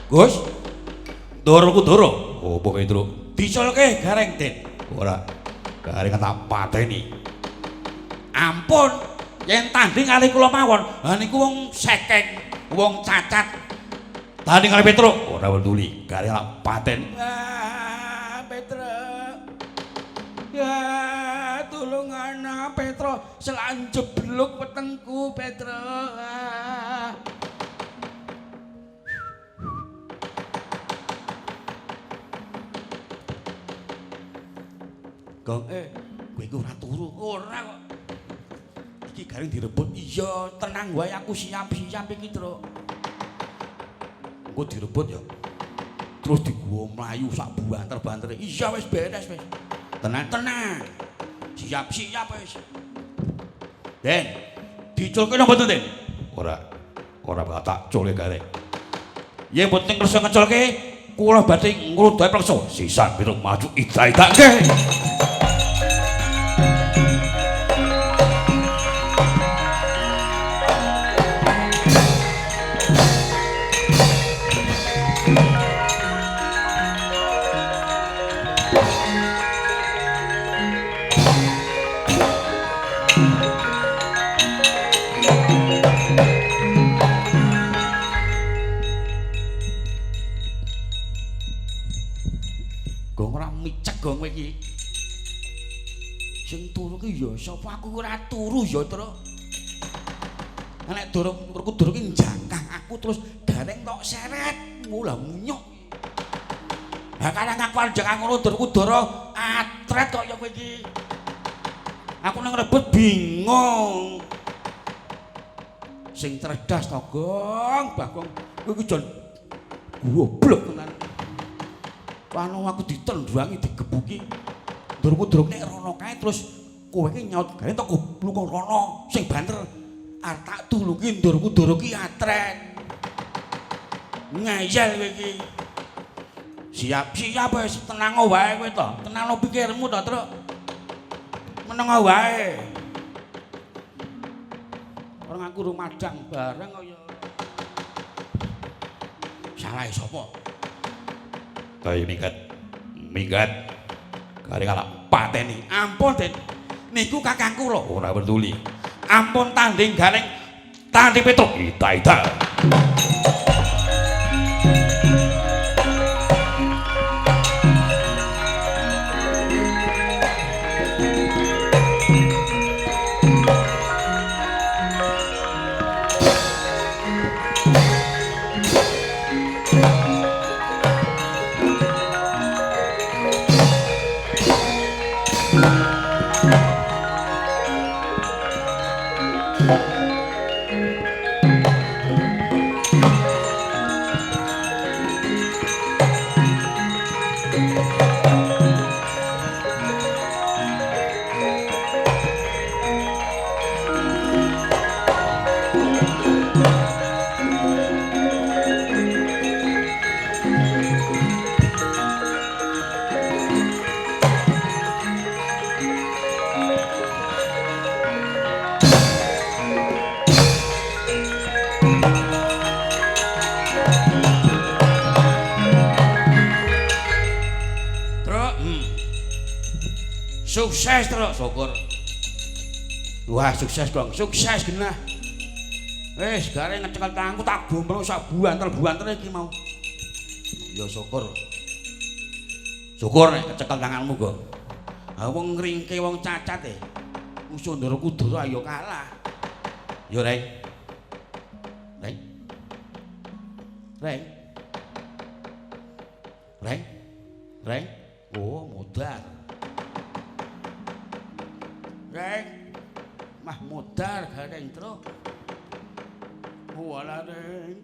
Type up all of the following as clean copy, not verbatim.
Gus, Ndoro ku Ndoro. Opo Petro? Diculke gareng, Den. Ora. Gareng tak pateni. Ampun, yen tanding kalih kula mawon, ha niku wong sekeng, wong cacat. Tanding kalih Petro, ora peduli. Gareng tak pateni. Ah, Petro. Ya, tulungana Petro, selak jeblok wetengku Petro. Ah. Gong, kowe iku ora turu. Ora kok. Iki gareng direbut. Iya, tenang wae aku siap-siap iki, Truk. Engko direbut ya. Terus digowo mlayu sak banter-bantere. Iya wis beres wis. Tenang. Tenang. Siap-siap wis. Den, Diculke napa mboten, Den? ora ora bakal tak culke gareng. Yen mboten kersa ngeculke, kula badhe ngrudhae preksa. Sisan Petro maju ida-ida nggih. Gong ora micek gong kowe iki. Sing turu ki ya sapa, aku ora turu ya, Truk. Nek durung kudur ki njakah aku terus gareng tok seret, mula munyuk. Ha karang aku arep jakah ngono Durkudara atret kok ya kowe iki. Aku nang rebut bingung. Sing cerdas to, Gong, Bagong. Kowe iki jan goblok tenan. Anu aku ditendangi digebuki. Durkudara nek rono kae terus kowe iki nyaut gawe tok goblok rono sing banter. Arep tak tulungi Durkudara ki atret. Ngeyel kowe iki. Siap-siap wis tenang wae kowe to. Tenangno pikirmu to, Truk. Meneng wae. Orang aku rumadang bareng kaya salah sapa? Ayo minggat. Minggat. Gareng kalah pateni. Ampun, Den. Niku kakangku lho. Ora peduli. Ampun tanding gareng tanding Petruk. Ida-ida. Truk. Sukses, Truk, syukur. Wah, sukses, Gong. Sukses genah. Wis, gareng ngecekel tanganku tak gombel sak buantel-buantel iki mau. Ya syukur. Syukur nek kecekel tanganmu, Gong. Ha wong ngringke wong cacat e. Musuh Ndara Kudara ya kalah. Yo, Reng. Reng. Reng. Reng. Reng. Oh, modar. Reng. Mah modar gareng, Tru. Walah, Reng.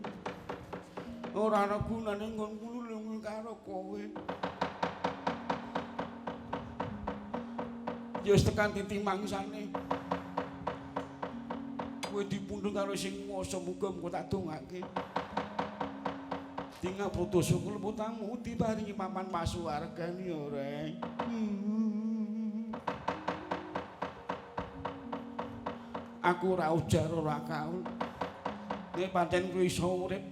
Ora ana gunane nggonku nulungi karo kowe. Ya wis tekan titi mangsane. Kowe dipundhung karo sing kuwasa, muga-muga tak dongake. Dingapura dosa keleputamu diparingi papan pasuwargan ya, Reng. Aku ora ujar ora kaul. Nek pancen kowe iso urip,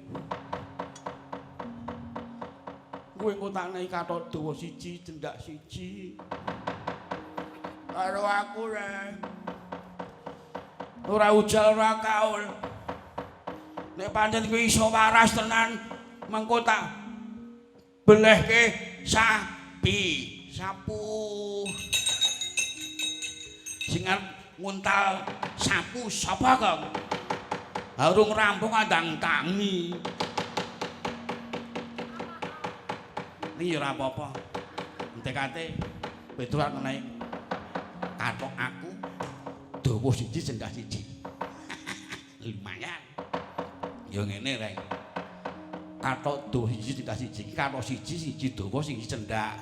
kowe engko tak nehi kathok dawa siji, cendak siji. Karo aku, Reng. Ora ujal ora kaul. Nek pancen kowe iso waras tenan, mengko tak belehke sapi, sapu. Sing arep nguntal sapu sapa, Kang? Urung rampung andang tangi. Ning ya ora apa-apa. Entekate Petro arep menehi kathok aku dawa siji cendak siji. Lumayan. Ya ngene, Reng. Kathok dawa siji cendak siji, iki kathok siji siji dawa siji cendak.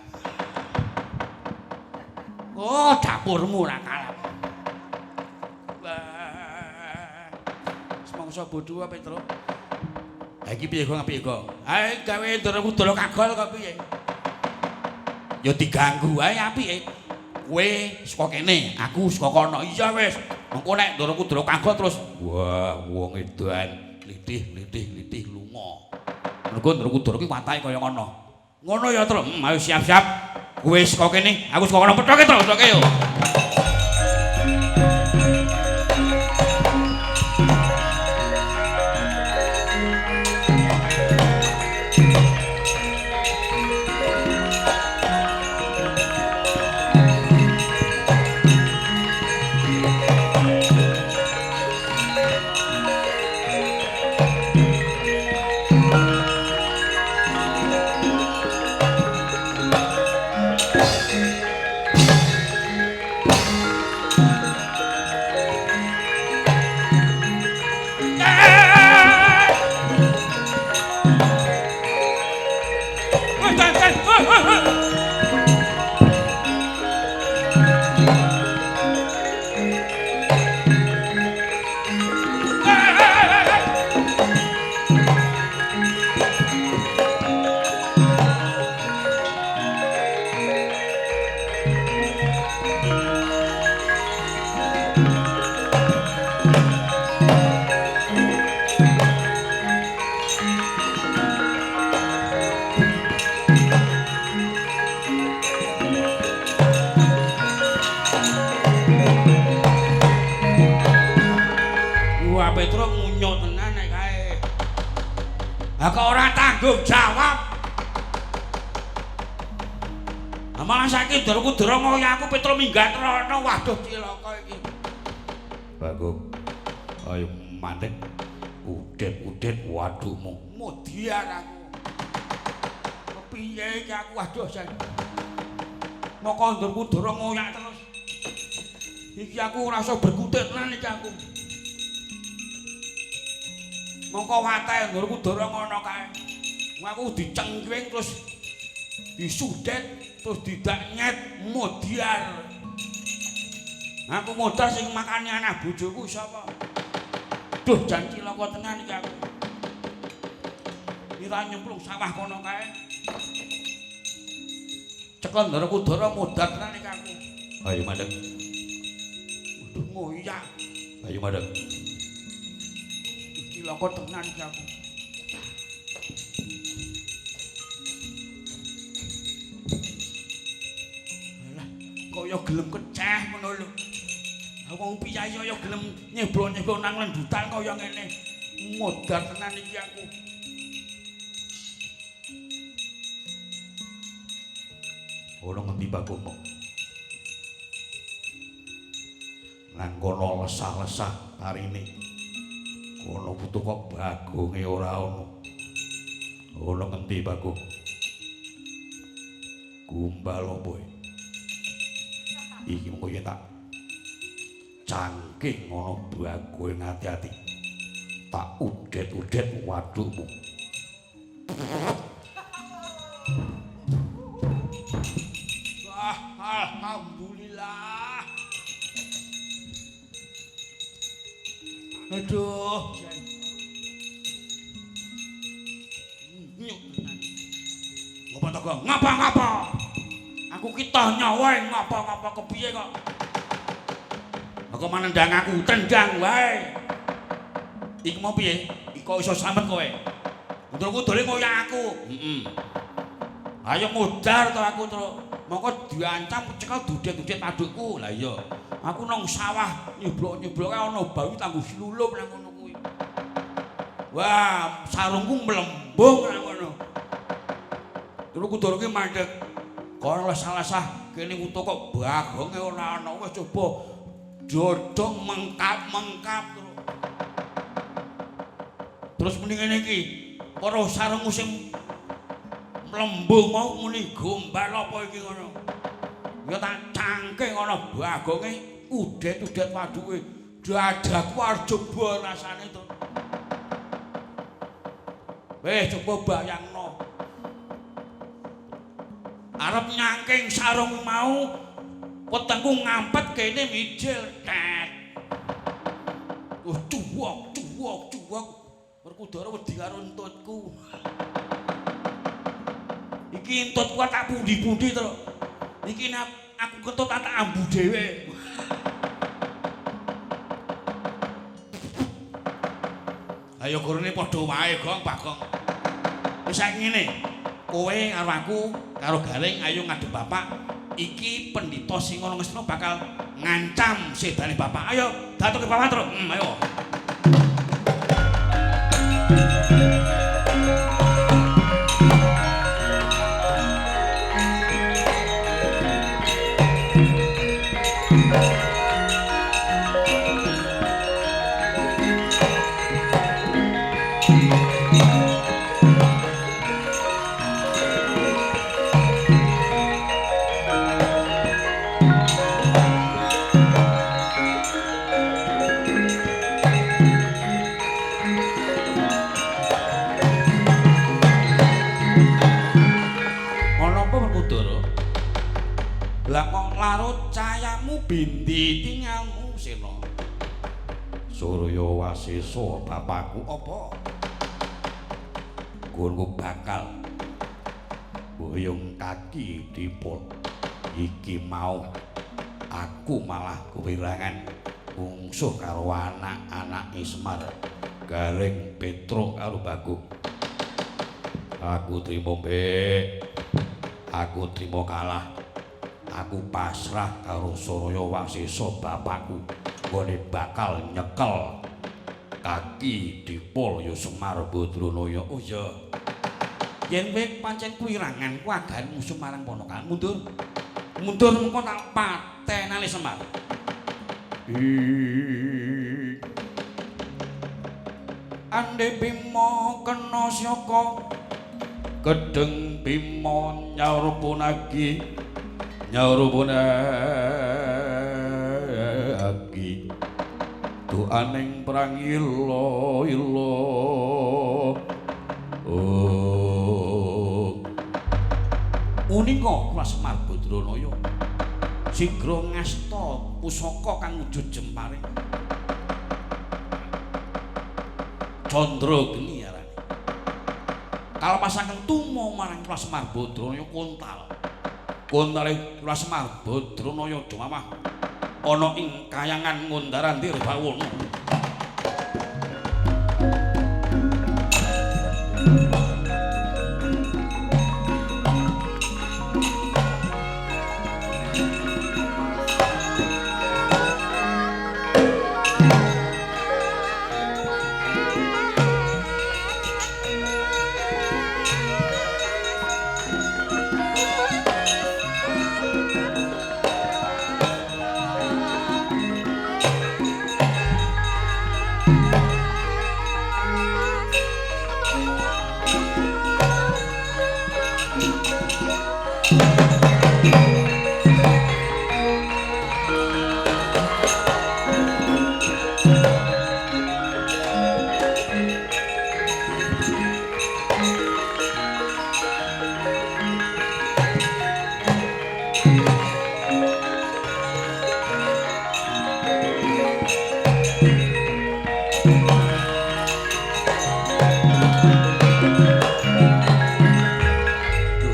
Oh, dapurmu ora kalah. Wah. Semangsa bodho apa, Petro? Ha iki piye, Gong? Piye, Gong? Ae gawe Ndara Kudara kagol kok piye? Ya diganggu ae apike. Kowe saka kene, aku saka kono. Iya wis. Mengko nek Ndara Kudara kagol terus wah, wong edan litih-litih-litih lunga. Mergo Ndara Kudara ki watake kaya ngono. Ngono ya, Tru. Ayo siap-siap. Kowe saka kene, aku saka kono. Pethoke, Tru, pethoke yo. Wah, Petro ngunyuk tenan nek kae. Lah kok ora tanggung jawab? Lah malah saiki Ndara Kudara ngoyo aku Petro minggat rono. Waduh cilaka iki. Bagong. Ayo mandek. Udet-udet waduhmu. Modiar aku. Kepiye iki aku waduh jan. Moko Ndara Kudara ngoyak terus. Iki aku ora iso berkutik tenan iki aku. Mongko watake Ndara Kudara ngono kae. Aku dicengking terus disudet terus didak nyet modiar. Aku modar sing makani anak bojoku sapa? Duh jan cilaka tenan iki aku. Ira nyemplung sawah kono kae. Cekel Ndara Kudara modar tenan iki aku. Ayo mandek. Waduh ngoyak. Ayo mandek. Cilaka tenan iki aku. Alah, kaya gelem keceh ngono lho. Lah wong piyayi kaya gelem nyeblok-nyeblok nang lendutan kaya ngene. Modar tenan iki aku. Ono ngendi Bagong? Nang kono lesah-lesah parine. Kono butuh kok Bagonge ora ono. Ono ngendi Bagong? Gombal opo? Iki mengko yen tak cangking ana Bagonge ati-ati. Tak udet-udet wadukmu. Wah, alhamdulillah. Aduh, jan. Nyuk tenan. Ngopo to, Gong? Ngapa-ngapa? Aku ki toh nyawa ngapa-ngapa kepiye kok? Aku manendang aku, tendang wae. Iki mau piye? Iki kok iso slamet kowe? Ndurku dole koyo aku. Heeh. Ayo modar to aku, Truk. Mongko diancam cekel dudet-dudet padukku. Lah iya. Aku nang sawah nyeblok-nyeblok ana bawi tangguh slulup nang ngono kuwi. Wah, sarungku mlembung nang ngono. Terus kudoro ki mandek. Kono lesah-lesah kene wuto kok Bagonge ora ana. Wis coba dodong mengkap-mengkap terus. Terus muni ngene iki, para sarungku sing mlembung mau muni gombal apa iki ngono. Ya tak cangking ana Bagonge udet-udet waduke. Dadaku arep jebol rasane to. Wis coba bayangno. Arep nyangking sarung mau wetengku ngampet kene mijil tet. Cuwok cuwok cuwok. Werkudara wedi karo entutku. Iki entutku tak pundi-pundi to. Iki nek aku kentut tak ambu dhewe. Ayo gurune padha wae, Gong, Bagong. Wis saiki ngene. Kowe karo aku karo Gareng ayo ngadep bapak. Iki pendhita Singa Ngesna bakal ngancam sedane bapak. Ayo datuke bapak, Truk. Ayo. Lah kok larut cayamu bindi tingalmu Sena. Surya Wasesa bapakku apa? Nggonku bakal boyong kaki dipol. Iki mau aku malah kewirangan mungsuh karo anak-anak Semar. Gareng Petruk karo Bagong. Aku trimo mbek. Aku trimo kalah. Aku pasrah karo Surya Wasesa bapakku. Nggone bakal nyekel kaki dipol ya Semar Badranaya. Oh iya. Yen kowe pancen kuwirangan ku agahan musuh marang ponakan, mundur. Mundur mengko tak patenane Semar. Ande Bima kena syaka gedeng Bima nyarupunagi nyarupunagi tuaning perang ila ila. Oh unika kula Semar Badranaya sigra ngasta pusaka kang wujud jempare Candra Geni arane. Kalepasaken tumo marang kula Semar Badranaya kontal. Kontale kula Semar Badranaya dumamah ana ing kayangan Ngundaran Dirbawana. Duh,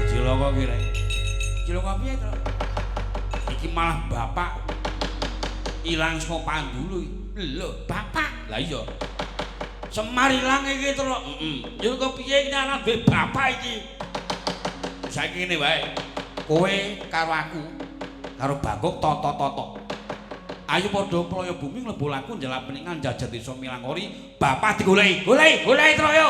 cilaka ki rek. Cilaka piye, Tru? Iki malah bapak ilang saka pandulu. Lho, bapak. Lah iya. Semar ilang iki, Tru. Heeh. Ya kok piye iki anak duwe bapak iki? Saiki ngene wae. Kowe karo aku karo Bagong toto-toto. Ayo padha praya bumi mlebu laku njalak peningan jajal desa Milangkori, bapak digoleki. Goleki, goleki Tru yo.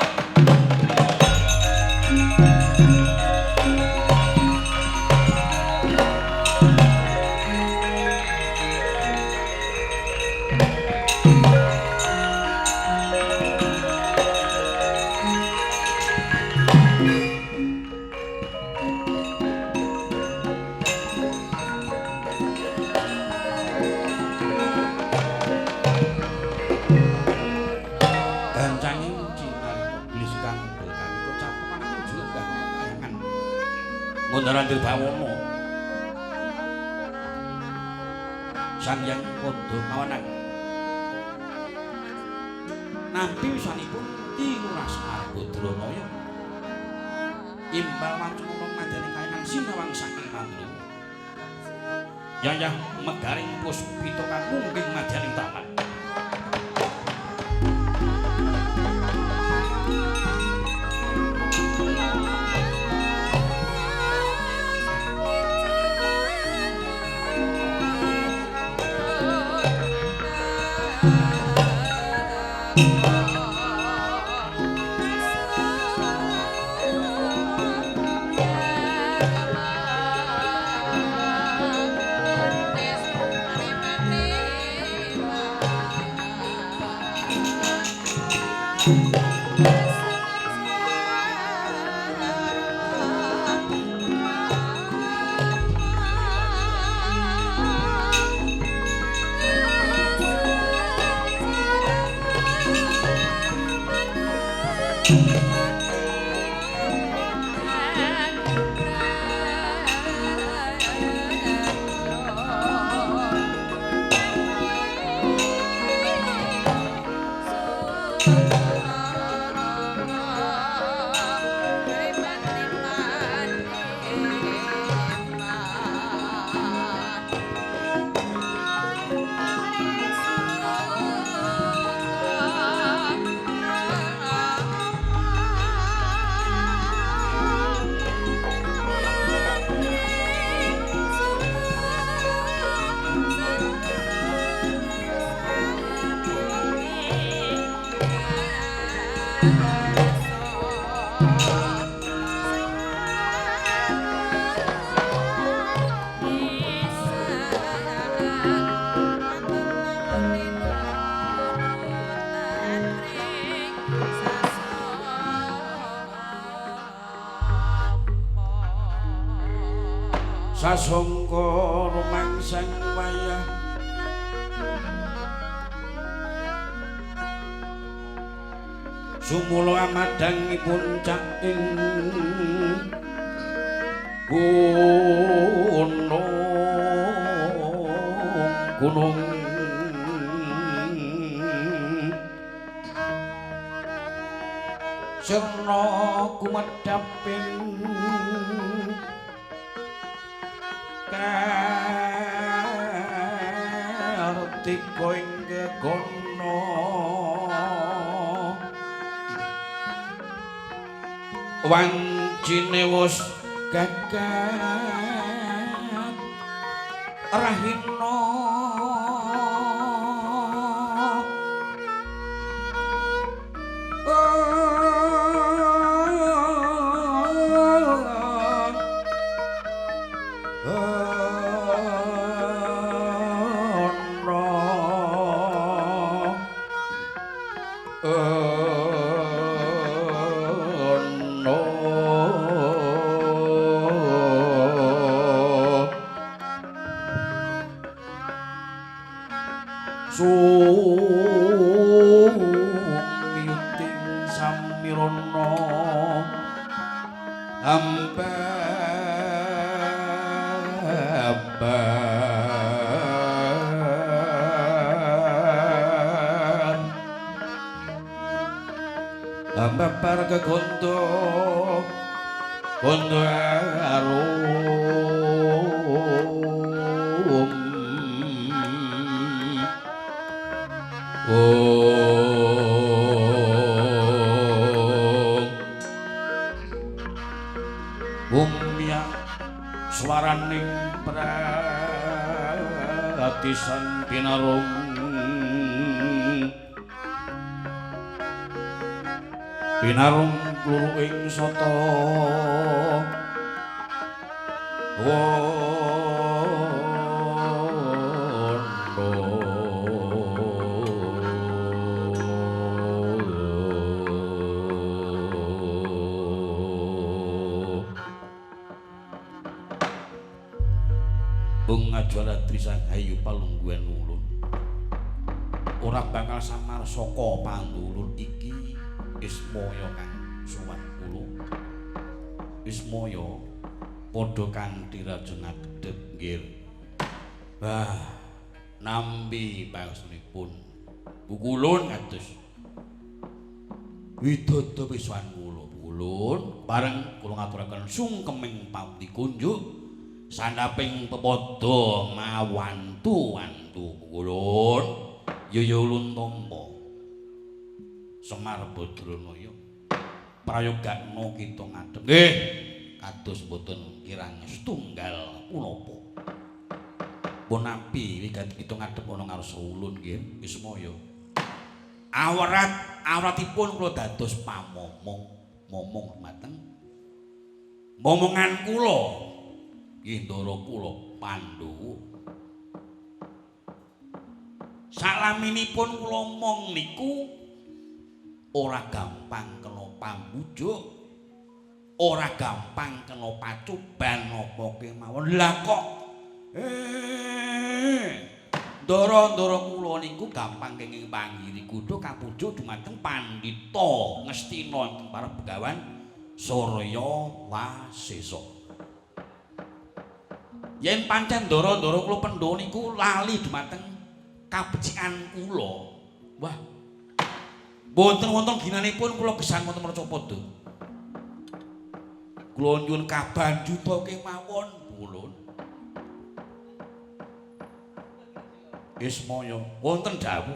Gancanging cinarika gelis kang kang capukan juga kayangan. Ngundaran Dirbawana. Sang Hyang Kandha Mawenang. Nampi wisanipun Ki Lurah Semar Badranaya. Imbal wancana madyaning kayangan sinawang saking Mandura. Yayah megaring puspita kang mungging madyaning taman. Sasongko rumangsang wayah sumula amadangipun caking gunung gunung sirna kumedhaping kartika ing gegono wancine wus gagat rahina Ambabar ambabar kegondo gondo arum Bumya swaraning pratisan pinarung pinarung kluruk ing sata Bunga Jualadri hayu palungguhan ulun ora bakal samar saka pandulun iki Ismaya kang sowan kula. Ismaya padha kanthi raja ngadhep nggih. Wah, nampi pangestunipun bukulun kados widodo pisan kula bukulun bareng kula ngaturaken sungkeming pamti kunjuk sandhaping pepadha mawantu-wantu bukulun yaya ulun tampa Semar Badranaya prayogakna kita ngadhep nggih kados mboten kirang setunggal punapa pun nampi wigati kita ngadhep ana ngarsa ulun nggih Ismaya awrat awratipun kula dados pamomong momong dhumateng momongan kula nggih ndara kula Pandhawa salaminipun kula mong niku ora gampang kena pambujuk, ora gampang kena pacuban apa kemawon. Lah kok ndara-ndara kula niku gampang kenging panggiri kudu kapujuk dumateng pandhita Ngastina ingkang para begawan Surya Wasesa. Yen pancen ndara-ndara kula Pandhawa niku lali dumateng kabecikan kula. Wah. Mboten wonten ginanipun kula gesang wonten Marcapada. Kula nyuwun kabanjuta kemawon pulun. Ismaya wonten dawuh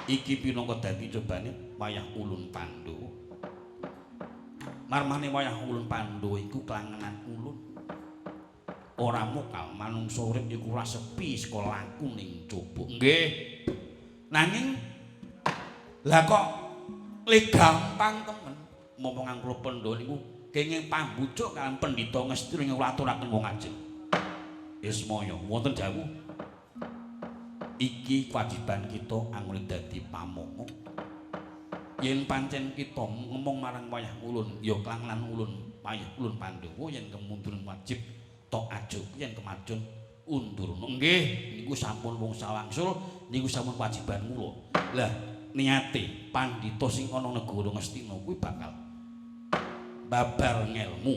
iki pinangka dadi cobane wayah ulun Pandhawa. Marmane wayah ulun Pandhawa iku klangenan ulun. Ora mokal manungsa urip iku ora sepi saka laku ning coba. Nggih. Nanging lah kok le gampang temen momongan kula Pandhawa niku kenging pambujuk kaliyan pendhita Ngastina ing kula aturaken wong ajeng. Ismaya wonten dawuh iki kewajiban kita anggone dadi pamomong. Yen pancen kita ngomong marang wayah ulun ya klangenan ulun wayah ulun Pandhawa yen kemunduran wajib tok ajuk yen kemajun undurna. Nggih niku sampun wong sawangsul niku sampun kewajiban kula. Lah niate pandhita sing ana negara Ngastina kuwi bakal babar ngelmu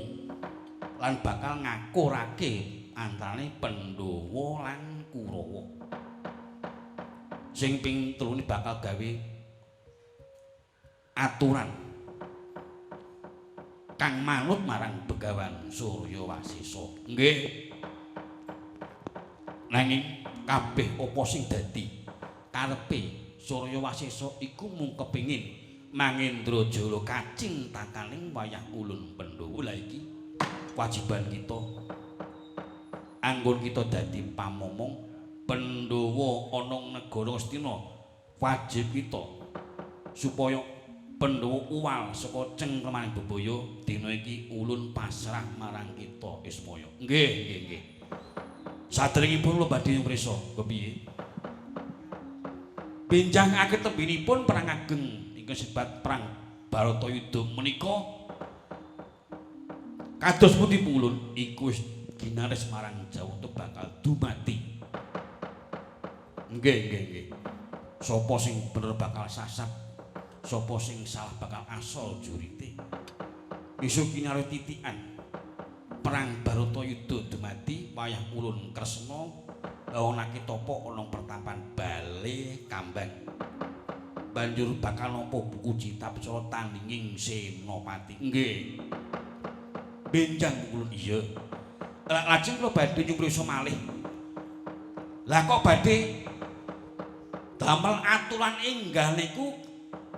lan bakal ngakurake antarane Pandhawa lan Kurawa. Sing ping telune bakal gawe aturan kang manut marang Begawan Surya Wasesa. Nggih. Nanging kabeh apa sing dadi karepe Surya Wasesa iku mung kepengin mangendra jala kacintakaning wayah ulun Pandhawa. Lah iki kewajiban kita anggon kita dadi pamomong Pandhawa ana negara Ngastina wajib kita supaya Pandhawa uwal saka cengkremaning bebaya dina iki ulun pasrah marang kita Ismaya. Nggih, nggih, nggih. Saderengipun kula badhe mrisa kepiye? Benjang akhir tembinipun perang ageng ingkang sebat perang Baratayuda menika kados pundi ulun iku wis ginaris marang Jawata bakal dumadi. Nggih, nggih, nggih. Sapa sing bener bakal sasat, sapa sing salah bakal asal jurite. Besok kinarya titikan perang Baratayuda dumadi wayah ulun Kresna lawanake tapa ana pertapan Bale Kambang. Banjur bakal nampa buku kitab cara tandinging Senopati. Nggih. Benjang ulun iya. Lajeng kula badhe nyumprisa malih. Lah kok badhe damel aturan enggah niku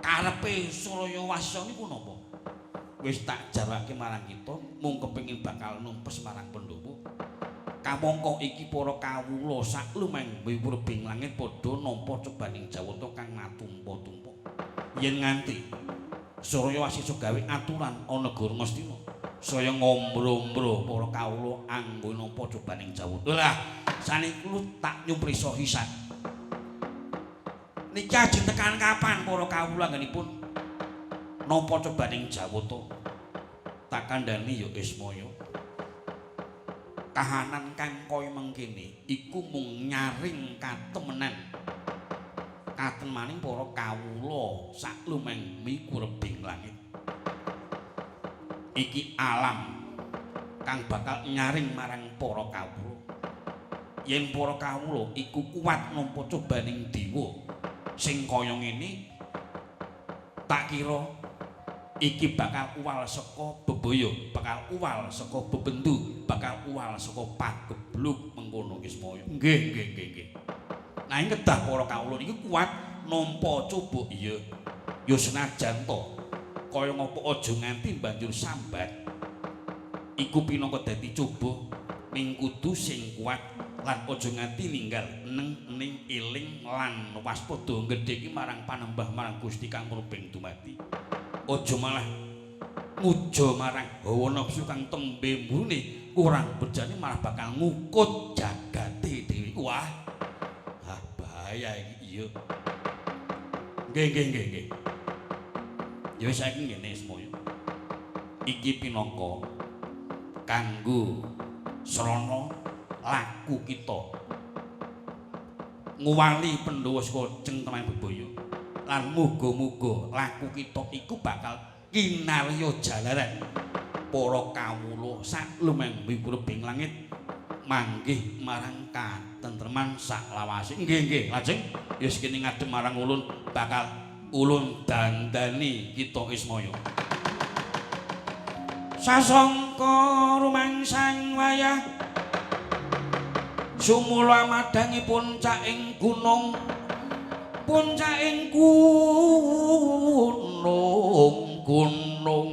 karepe Suraya Wasesa niku napa? Wis tak jarwake marang kita mung kepengin bakal numpes marang Pandhawa. Kamangka iki para kawula sak lumeng wiwurbing langit padha nampa cobaning Jawata kang matumpa-tumpa. Yen nganti Suraya Wasesa gawe aturan ana negara Ngastina, saya ngombro-ombro para kawula anggo nampa cobaning Jawata. Lah saniki tak nyumprisa hisan. Niki ajeng tekan kapan para kawula anggenipun nampa cobaning Jawata? Tak kandhani ya Ismaya. Kahanan kang kaya mengkene iku mung nyaring katemenan. Katemaning para kawula sak lumeng mikurebing langit. Iki alam kang bakal nyaring marang para kawula. Yen para kawula iku kuat nampa cobaning dewa sing kaya ngene, tak kira iki bakal uwal saka bebaya, bakal uwal saka bebendu, bakal uwal saka pagebluk mengkono Ismaya. Nggih, nggih, nggih, nggih. Nanging kedah para kawula niki kuat nampa coba iya. Ya senajan to kaya ngapa aja nganti banjur sambat. Iku pinangka dadi coba ning kudu sing kuat lan aja nganti ninggal neng ning eling lan waspada gedhe iki marang panembah marang Gusti kang murbeng dumadi. Aja malah nguja marang hawa nafsu kang tembe mburune kurang bejane malah bakal ngukut jagate dhewe. Wah, ah bahaya iki iya. Nggih nggih nggih nggih. Ya wis saiki ngene semoyo. Iki pinangka kanggo srana laku kita nguwali Pandhawa saka cengkeraman bebaya. Lan muga-muga laku kita iku bakal kinarya jalaran para kawula sak lumeng wiwurbing langit manggih marang katentreman sak lawase. Nggih nggih, lajeng ya sekene ngadep marang ulun bakal ulun dandani kita Ismaya. Sasangka rumangsang wayah sumula madangi puncaking gunung, puncaking gunung gunung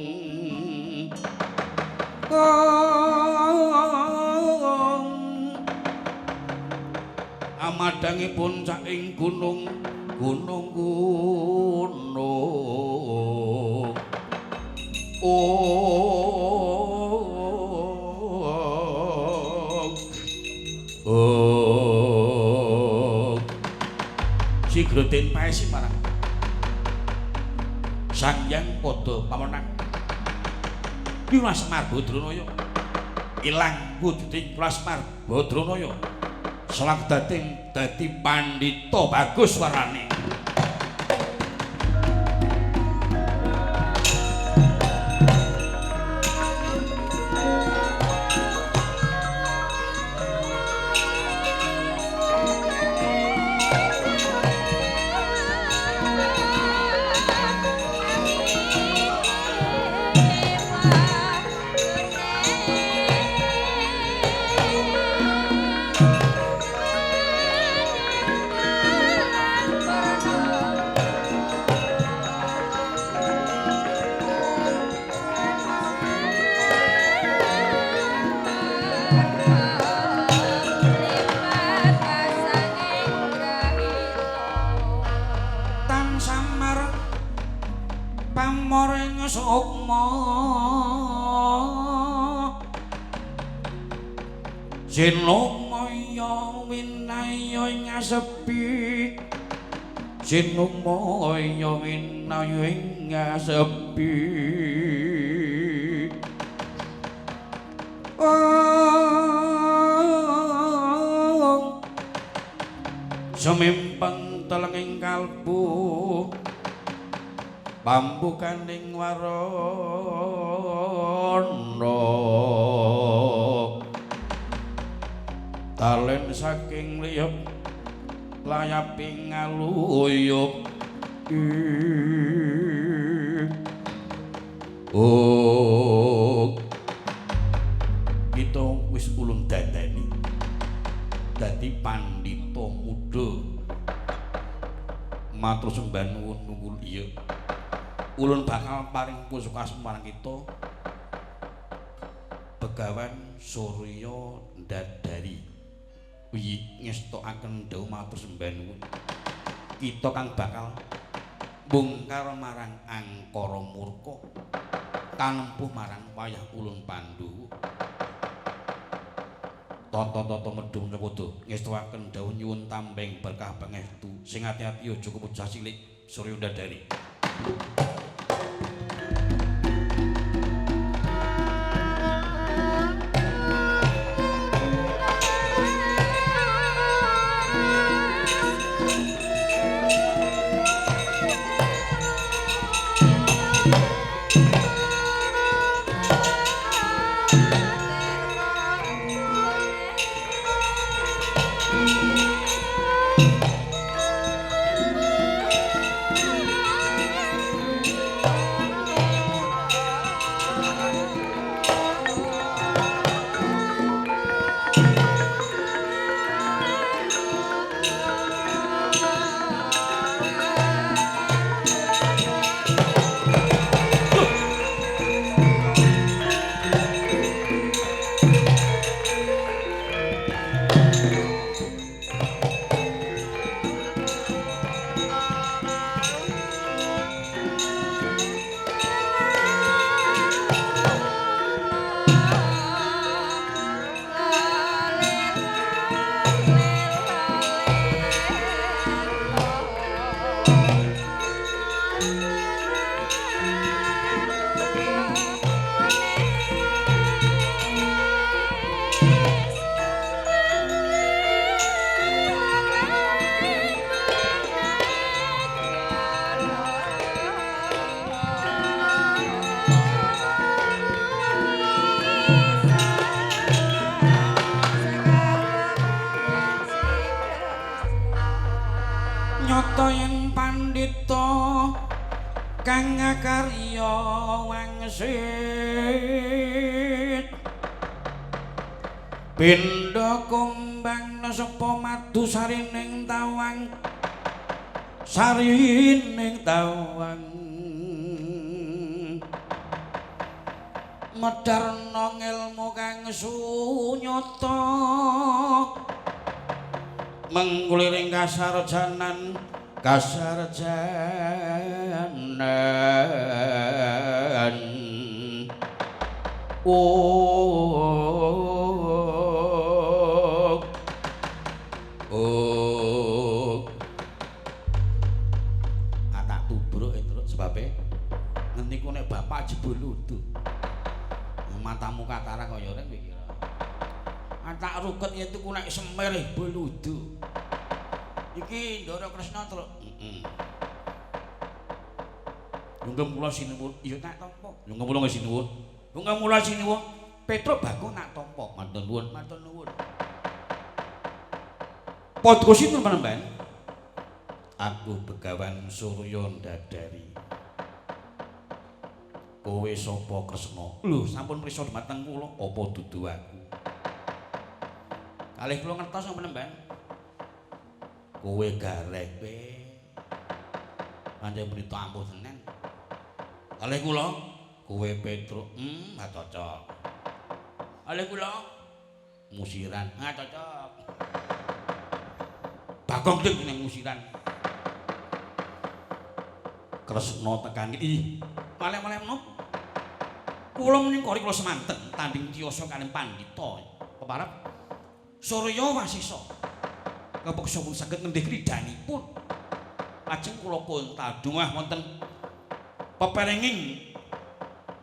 amadangi puncaking gunung gunung gunung. Oh, sigra den paesi marang Sang Hyang Padha Pamenang. Kula Semar Badranaya ilang wujuding kula Semar Badranaya selak dating dadi pandhita bagus warane. Sinumaya winaya ing asepi, sinumaya winaya ing asepi. Sumempeng telenging kalbu pambukaning waras. ana talen saking liyep layaping ngaluyup. Oh, kita wis ulun dandani dadi pandhita muda. Matur sembah nuwun nunggu iya. Ulun bakal paring pusaka marang kita Begawan Surya Ndadari. Uyi ngestokaken dawuh matur sembah nuwun. Kita kang bakal bongkar marang angkara murka kanempuh marang wayah ulun Pandhawa. Tata-tata medhun nepada ngestokaken dawuh nyuwun tambeng berkah pangestu. Sing ati-ati aja kebocah cilik Surya Ndadari. Nyata yen pandhita kang ngakarya wangsit pindha kumbang nesepa madu sarining tawang sarining tawang medharna ngelmu kang sunyata mengguliring kasarjanan kasarjanan. Oh, oh, tak tubruk itu sebabe ngendiku nek bapak jebul ludu matamu katara kaya reng kira tak ruket yen tuku nek semir boludu. Iki Ndara Kresna truk. Heeh. Yunggem kula sinuwun. Iya tak tampa. Yunggem kula sinuwun. Yunggem kula sinuwun. Petruk Bagong tak tampa. Matur nuwun, matur nuwun. Padha sinten panembahan? Aku Begawan Surya Ndadari. Kowe sapa Kresna? Lho, sampun prisa dhumateng kula, apa dudu aku? Kalih kula ngertos panembahan. Kowe garek kowe. Pancen mrita ampuh tenan. Kalih kula, kowe Petruk, ha cocok. Kalih kula musiran, ha cocok. Bagong ding ning musiran. Kresna tekan iki. Malih-malih menapa? Kula menika kula semanten tanding tiyasa kalih pandhita. Keparep Surya Wasisa kepeksa pun saged ngendih kridanipun. Lajeng kula kontadungah wonten peperenging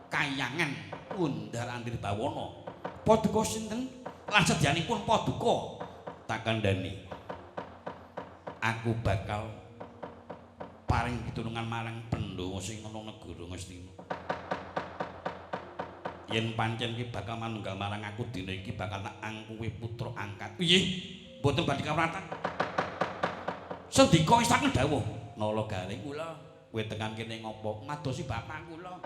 kayangan Undar Andir Bawana. Paduka sinten? Lan sedyanipun paduka tak kandhani. Aku bakal paring pitulungan marang Pandhawa sing ana negara Ngastina. Yen pancen ki bakal manunggal marang aku dina iki bakal tak angkuwi putra angkat. Piye? Mboten badhe kawratan. Sendika wis tak dawuh. Nala Gareng kula, kowe tekan kene ngopo? Madosi bapak kula.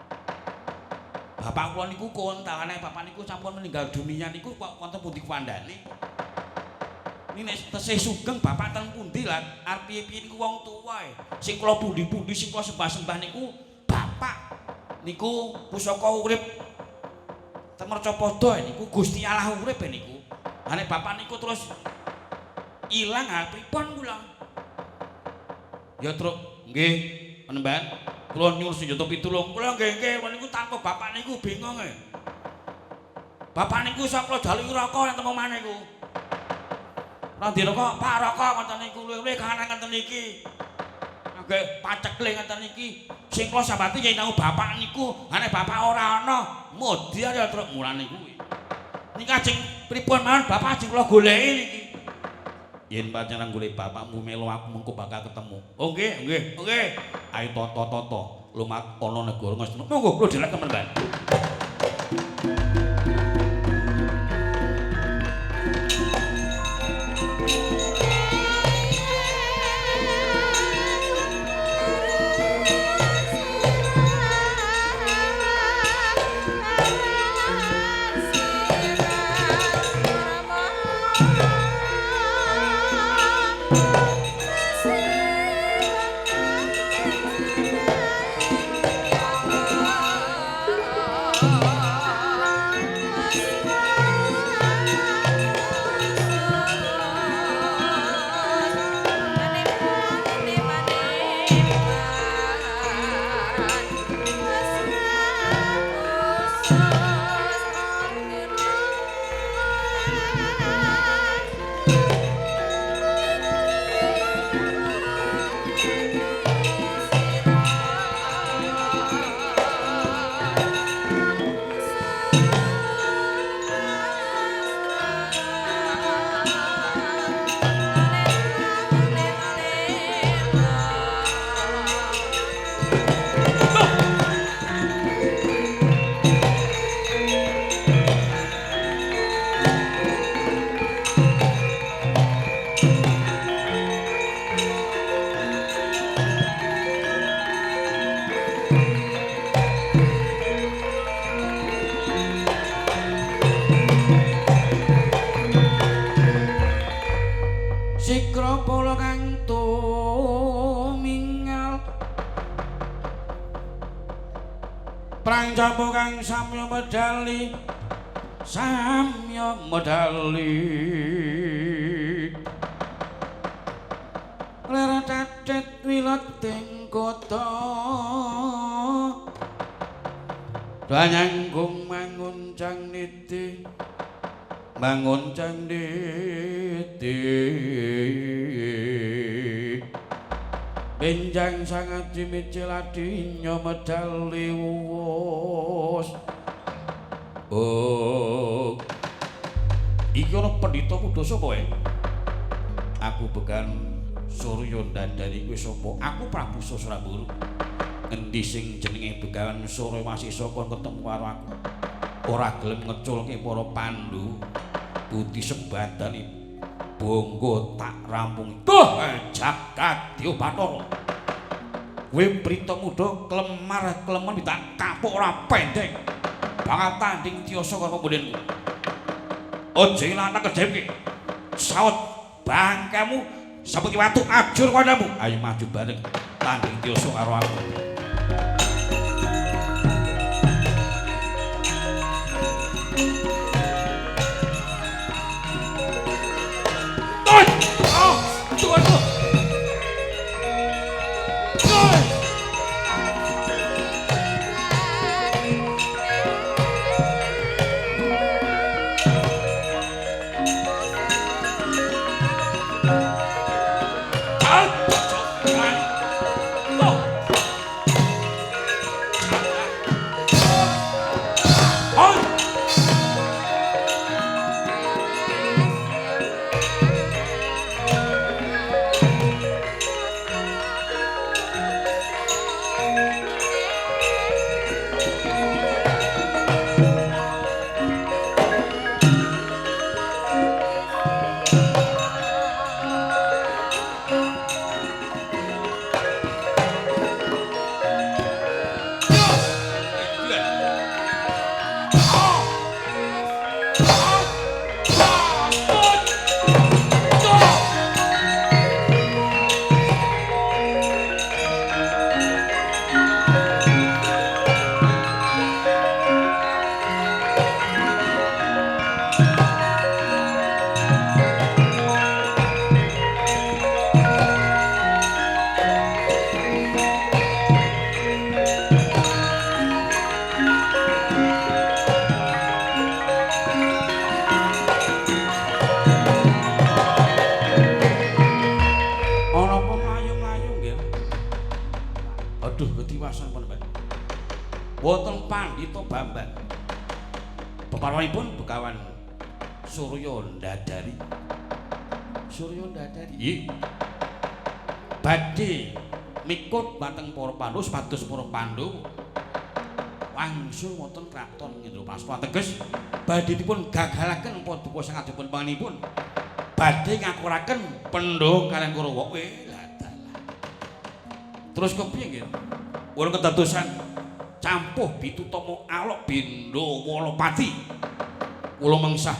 Bapak kula niku kontane bapak niku sampun meninggal dunia niku kok wonten pundi kuwandane. Niki nek tesih sugeng bapak teng pundi lah arep piye-piye niku wong tuwa e. Sing kula pundi-pundi sing kula sembah-sembah niku bapak niku pusaka urip Temercapada niku Gusti Allah urip niku. Lah nek bapak niku terus ilang ha pripun kula? Ya truk nggih penemban kula nyuwun senjata pitulung. Kula nggih nggih niku tanpa bapak niku bingung e. Bapak niku iso kula jaluki rokok nang omah niku. Ora dirokok, Pak rokok ngoten niku luwe kanan ngoten niki. Nggih pacekle ngoten niki. Sing kula sambati yen tau bapak niku, nek bapak ora ana, modya ya truk mulane kuwi. Niki ajeng pripun mawon bapak ajeng kula goleki niki. Yen pancen golek bapakmu melu aku mengko bakal ketemu. Oh nggih, nggih, nggih. Ayo toto-toto lumak ana negara Ngastina. Monggo kula dhelek temen, Mbak. Prang kang samya medali, samya medali. Ler cacet wileting kota, danyanggung manguncang niti, manguncang niti. Benjang sangat cimicil adinya medali wuwus. Oh, iki ana pendhita kuda sapa wae? Aku bekan Surya ndandani kuwi sapa? Aku Prabu Sasramburu. Endi sing jenenge Begawan Surya Wasisa kon ketemu karo aku? Ora gelem ngeculke para Pandhu. Budi sembadane bonggo tak rampung. Duh, jagat Dewa Bathara. Kowe prita muda klemar klemen tak kapuk ora pendek. Bangat tanding tiyasa karo pembenenku. Aja ilang kedhepke. Saut bangkamu seperti watu ajur kandamu. Ayo maju bareng tanding tiyasa karo aku. Oh! Ana apa mlayu-mlayu nggih? Aduh, ketiwasan pun, Pak. Wonten Pandhita Bambang. Peparwanipun Begawan Surya Ndadari. Surya Ndadari. Nggih. Badhe mikut mateng para Pandhawa supados para Pandhawa wangsul wonten kraton Indraprastha. Teges badhe dipun gagalaken paduka sang adipun pangenipun. Badhe ngakuraken Pandhawa kaliyan Kurawa. Lah dalah. Terus kepiye nggih? Wonten kedadosan campuh bitutama alok Bindawalapati. Kula mengsah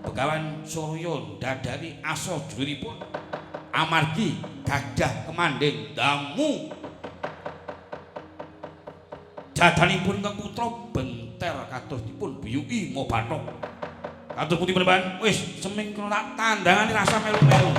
Begawan Surya Ndadari asa juripun amargi gadah kemandhing damu. Jadanipun ingkang putra benter kados dipun biyuki Mabathok. Kados pundi Panembahan? Wis semingkro tak tandangane rasa melu-melu.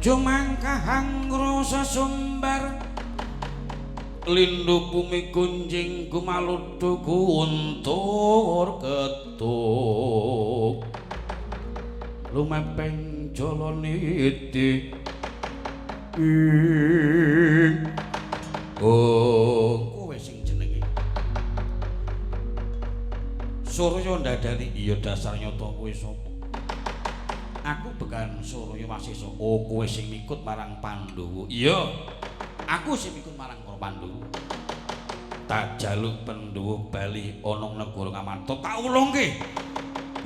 Jumangkahang rasa sumbar lindu bumi gunjing gumaludhu guntur ketuk lumepeng jalaniti. Oh, kowe sing jenenge Surya Ndadari. Iya dasar nyata kowe sapa? Aku Begawan Surya Wasesa. Oh, kowe sing mikut marang Pandhawa. Iya, aku sing mikut marang para Pandhawa. Tak jaluk Pandhawa bali ana negara Ngamarta, tak ulungke.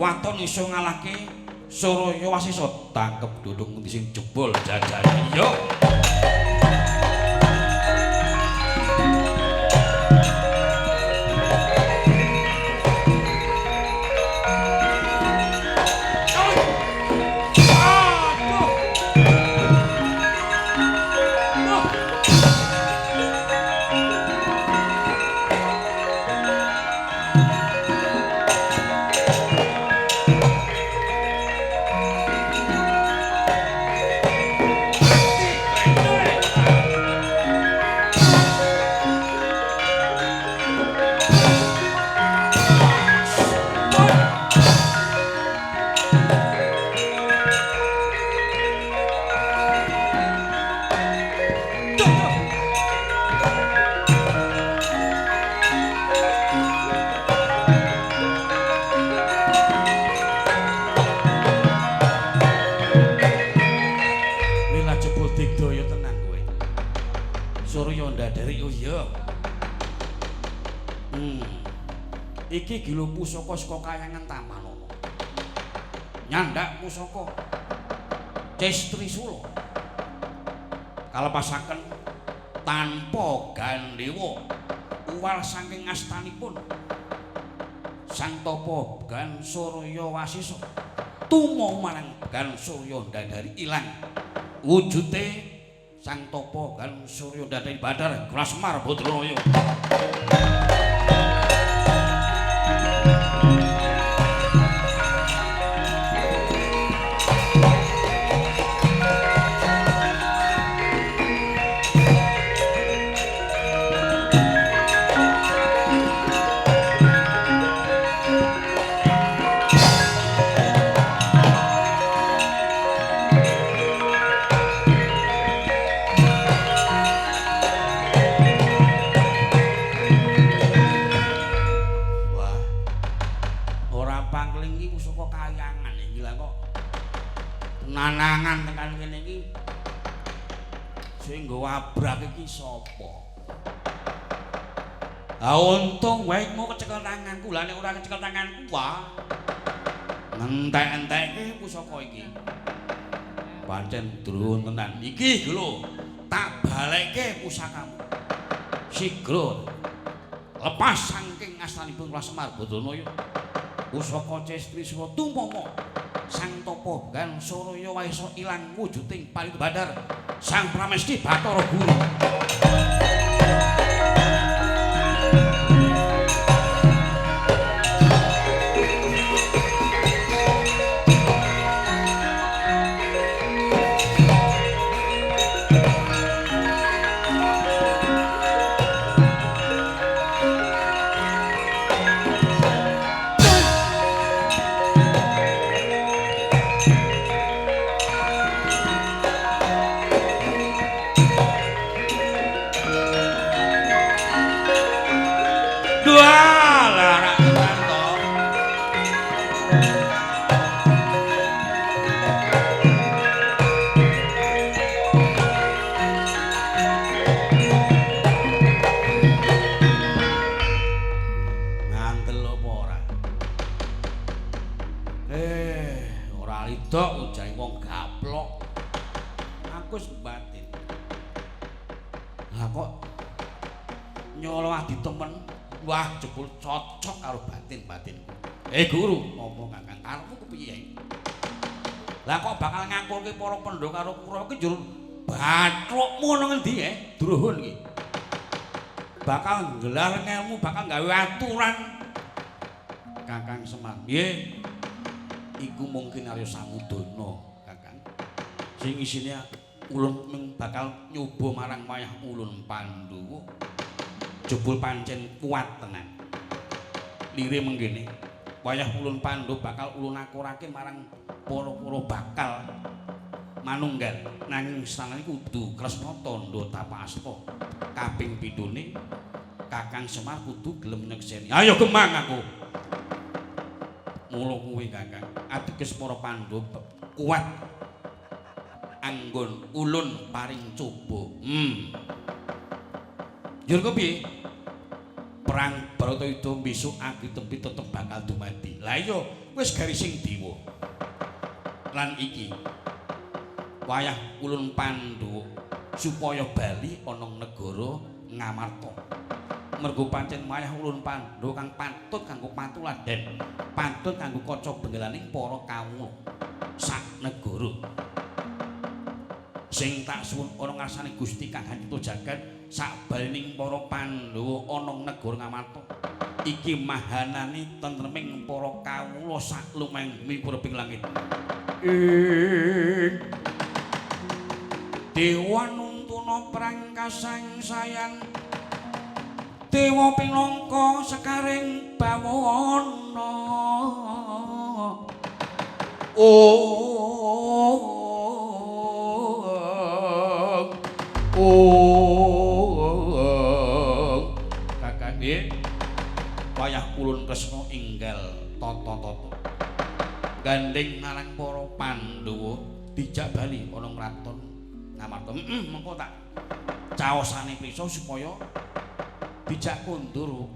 Waton iso ngalahke Surya Wasesa, tangkep dudung ngendi sing jebol jajane. Iya. Iki gilo pusaka saka kayangan Tamanana. Nyandak pusaka Ces Trisula. Kalepasaken tanpa gandewa uwal saking astanipun Sang Tapa Begawan Surya Wasesa tumo marang Begawan Surya Ndadari ilang wujute Sang Tapa Begawan Surya Ndadari Bathara Semar Badranaya. kayangan iki lha kok tenanangan tekan kene iki. Sing nggawa abrak iki sapa? Ha untung wae mau kecekel tanganku. Lah nek ora kecekel tanganku wah ngentek-entekke pusaka iki. Pancen drun tenan. Iki lho, tak balekke pusakamu. Sigra lepas saking astanipun Kula Semar Badanaya. Pusaka Cestri Sura tumpama Sang Tapa Gansaraya waesa ilang wujuding palita bandar Sang Pramesti Bathara Guru. Wah, jebul cocok karo batin-batinku. Guru, apa Kakang karepmu kepiye? Lah kok bakal ngakulke para Pandhawa karo Kurawa iki njur bathukmu nang endi Druhun iki? Bakal nggelar ngelmu, bakal gawe aturan. Kakang Semar, nggih. Iku mungkin Arya Samudana, Kakang. Sing isine ulun mung bakal nyoba marang wayah ulun Pandhawa. Jebul pancen kuat tenan. Lire menggene, wayah ulun Pandhawa bakal ulun akurake marang para-para bakal manunggal. Nanging sanane kudu Kresna tandha tapa asta. Kaping pindhone Kakang Semar kudu gelem nyekseni. Ayo gemang aku. Mula kuwi Kakang, ateges para Pandhawa kuat anggon ulun paring coba. Njur kepiye? Perang Baratayuda besok agri tempi tetep bakal dumadi. Lah iya, wis garising dewa. Lan iki wayah ulun Pandhawa supaya bali ana negara Ngamarta. Mergo pancen wayah ulun Pandhawa kang patut kanggo patuladan, patut kanggo kaca benggalaning para kawula sak negara. Sing tak suwun ana ngarsane Gusti Kang Hancipta jagat sakbalining para Pandhawa ana negara Ngamarta. Iki mahanane tentreming para kawula sak lumahing bumi kureping langit. Dewa nuntuna perang kasangsayan, dewa pinangka sekaring bawana. Kakang nggih, wayah ulun Kresna enggal tata-tata gandeng marang para Pandhawa dijak bali ana kraton Ngamarta. Mengko tak caosane prisa supaya dijak kondur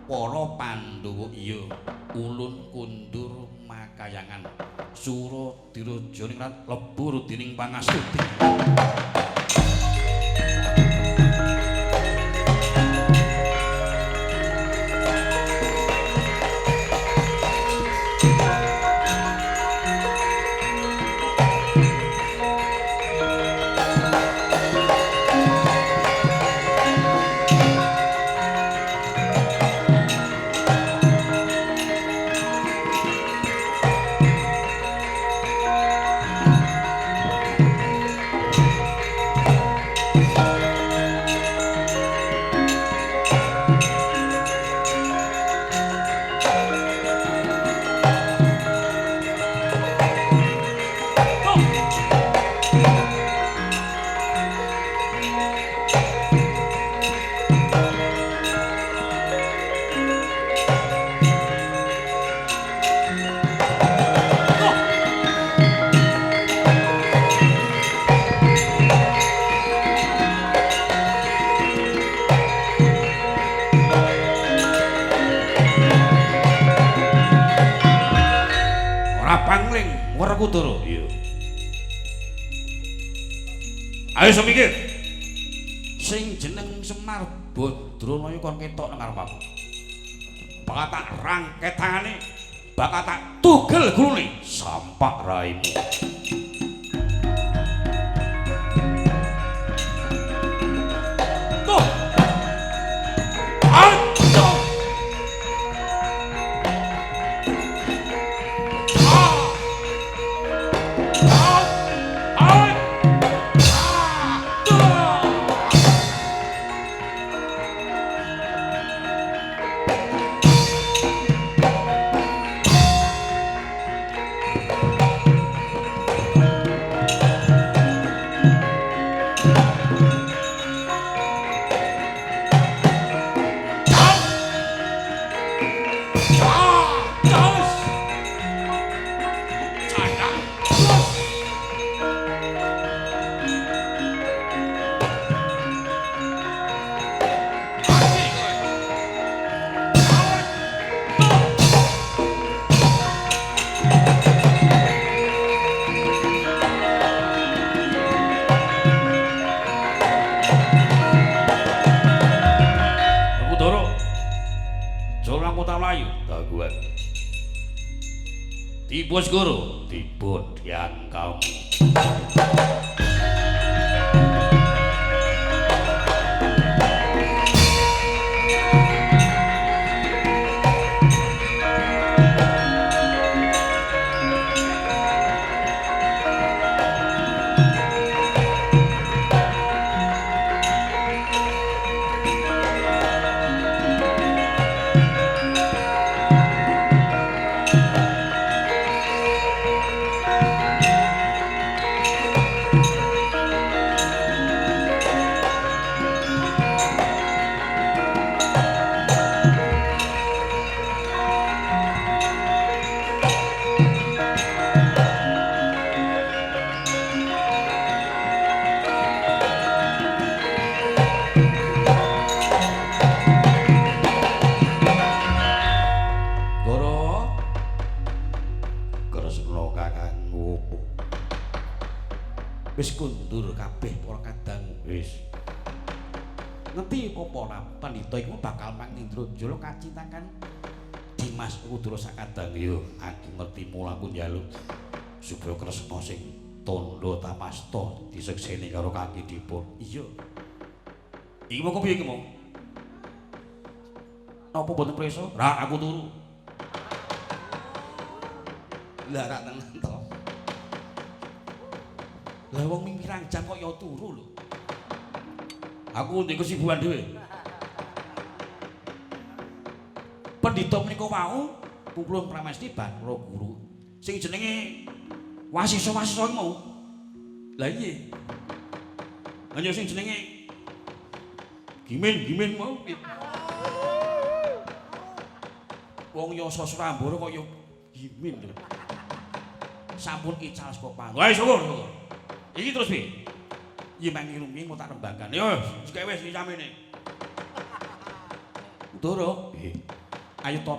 para Pandhawa. Iya, ulun kondur makayangan sura diraja ning lebur dening pangastuti. Pangling Werkudara. Iya. Ayo semikir. Sing jeneng Semar Badranaya kon ketok nang ngarep aku. Bakal tak rangket tangane, bakal tak tugel gulune sampak raimu. Tuh. Aduh. Ah. Ah. Ah. Tuh. Dipun segoro, dipun dian kaum. Wis kundur kabeh para kadang wis. Ngerti apa ora pandhita iku bakal mangindrajala kacitakan Dimas Werkudara sakadang. Yo aku ngerti mula aku njaluk supaya Kresna sing tandha tapasta disekseni karo kaki dipun. Iya. Iki mau kepiye iki mau? Napa mboten prisa? Ra aku turu. Lah ra tenan to. Lah wong ming pirang jam kok ya turu lho. Aku ndek kesibukan dhewe. Pendhita menika wau Puplung Pramesti Bathara Guru sing jenenge Wasisa-wasisa iki mau. Lah iya. Hanya sing jenenge Gimin-gimin mau. Wong yasa Surambara kaya gimin lho. Sampun ical saka panggon. Wah, syukur, syukur. Iki terus piye? Yen mangi rumiyin mau tak rembagan. Yo, wis wis iki samene. Ndoro, nggih. Ayo to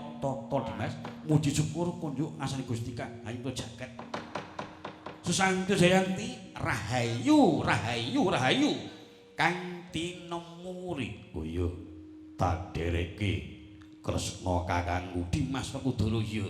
Dimas, muji syukur kunjuk ngasani Gusti Kang. Ayo to jaket. Susanti Jayanti rahayu, rahayu, rahayu. Kang tinemuri. Oh iya, tak dereke Kresna kakangku Dimas Werkudara ya.